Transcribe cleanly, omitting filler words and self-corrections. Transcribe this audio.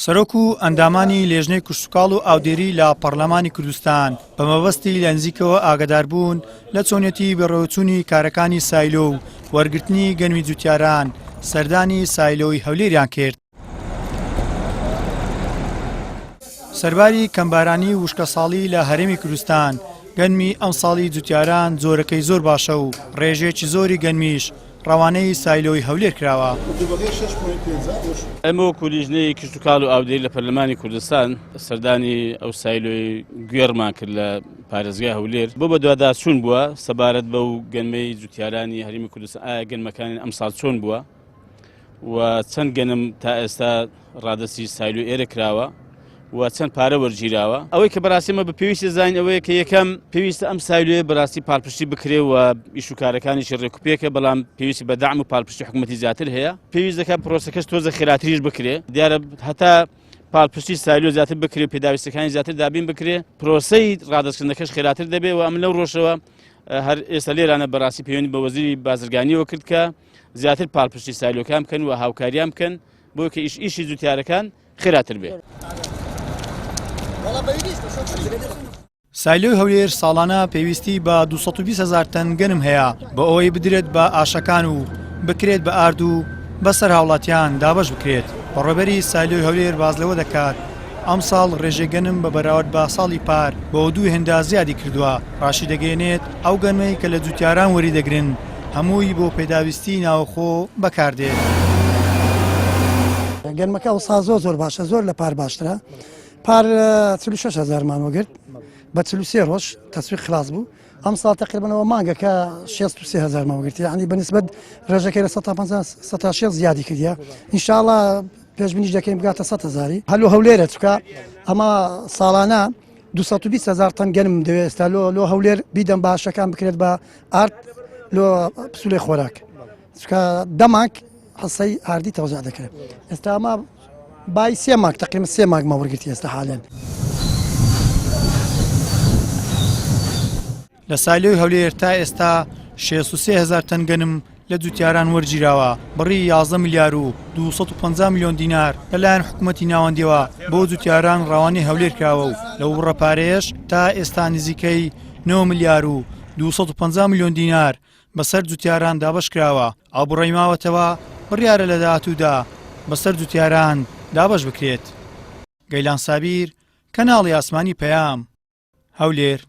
سەرۆک و ئەندامانی لێژنەی کشتوکاڵ و ئاودێری لە پەڕلەمانی کوردستان بە مەبەستی لە نزیکەوە ئاگاداربوون لە چۆنیەتی بەڕێوەچوونی کارەکانی سایلۆ و وەرگرتنی گەنمی جوتیاران سەردانی سایلۆی هەولێریان کرد. سەرباری کەمبارانی و وشکەساڵی لە هەرێمی کوردستان، گەنمی ئەمساڵی جوتیاران جۆرەکەی زۆر باشە و ڕێژەیەکی زۆری گەنمیش ڕەوانەی سایلۆی هەولێر کراوە. ئێمە وەکو لیژنەی کشتوکاڵ و ئاودێری لە پەرلەمانی کوردستان سەردانی ئەو سایلۆی گوێڕمان کرد لە پارێزگای هەولێر بۆ بەدواداچوون بووە سەبارەت بەو گەنمەی جوتیارانی هەرێمی کوردستان ئایا گەنمەکانی ئەمساڵ چۆن بووە و چەند گەنم تا ئێستا ڕادەستی سایلۆ ئێرە کراوە و چەند پارە وەرگیراوە ئەوەی کە بەڕاستی مە بە پێویستی زانین ئەوەیە کە یەکەم پێویستە ئەم سایلۆیە بەڕاستی پاڵپشتی بکرێ و ئیش و کارەکانیشی ڕێکوپێکە بەڵام پێویستی بە دەعم و پاڵپشتی حکوومەتی زیاتر هەیە پێویست دەکات پرۆسەکەش تۆزە خێراتریش بکرێ دیارە هەتا پاڵپشتی سایلۆ زیاتر بکرێ و پێداویستەکانی زیاتر دابین بکرێ پرۆسەی ڕادەستکردنەکەش خێراتر دەبێ و ئەم لەو ڕۆژەوە هەر ئێستا لێرانە بەڕاستی پەیوەندی بە وەزیری بازرگانیەوە کرد کە زیاتر پاڵپشتی سایلۆکان بکەن و هاوکاریان بکەن بۆ کە ئیش ئیشی جوتیارەکان خێراتر بێ. سایلۆی هەولێر ساڵانە پێویستی بە 220 هەزار تەن گەنم هەیە بۆ ئەوەی بدرێت بە ئاشەکان و بکرێت بە ئارد و بەسەر هاوڵاتیان دابەش بکرێت. بەڕێوەبەری سایلۆی هەولێر باس لەوە دەکات، ئەمساڵ رێژەی گەنم بە بەراورد بە ساڵی پار بۆ دوو هێندە زیادی کردووە، راشیدەگەیەنێت، ئەو گەنمەی کە لە جوتیاران وەریدەگرن هەمووی بۆ پێداویستی ناوخۆ بەکاردێت. گەنمەکە ئەوسا زۆر زۆر باشە زۆر لە پار باشترە پار 46 هزارمان وەگرت بە 43 ڕۆژ تەسویق خلاص بوو ئەم ساڵ تقریبا مانگەکە 63 هزارمان وەگرت یعنی بەنسبەت ڕێژەکەی لە 150 زیادی کردە ئینشاءڵە پێشبینیش دەکەین بگاتە 100 هزاری هەلو هەولێرە چکە ئەمە ساڵانە 220 هزار تەن گەنم دەوێت ئێستا لۆ لۆ هەولێر بیدەم باشەکان بکرێت بە ئارد لۆ پسولەی خۆراک چکە دەمانک حسەی ئاردی تەوزع دەکرێت ئێستا ئەمە بای سێ مانگ تقریبا سێ مانگ مەوەرگرتی ئێستا حالێن. لە سایلۆی هەولێر تا ئێستا 63 هەزار تەن گەنم لە جوتیاران وەرگیراوە، بڕی 11 ملیار و 250 ملیۆن دینار لەلایەن حکوومەتی ناوەندیەوە بۆ جوتیاران ڕەوانەی هەولێر کراوە و لەو بڕە پارەیەش تا ئێستا نزیکەی 9 ملیار و 250 ملیۆن دینار بەسەر جوتیاران دابەشکراوە، ئەو بڕەی ماوەتەوە بڕیارە لە داهاتوودا بەسەر جوتیاران دابەش بکرێت. گەیلان سابیر، کەناڵی ئاسمانی پەیام، هەولێر.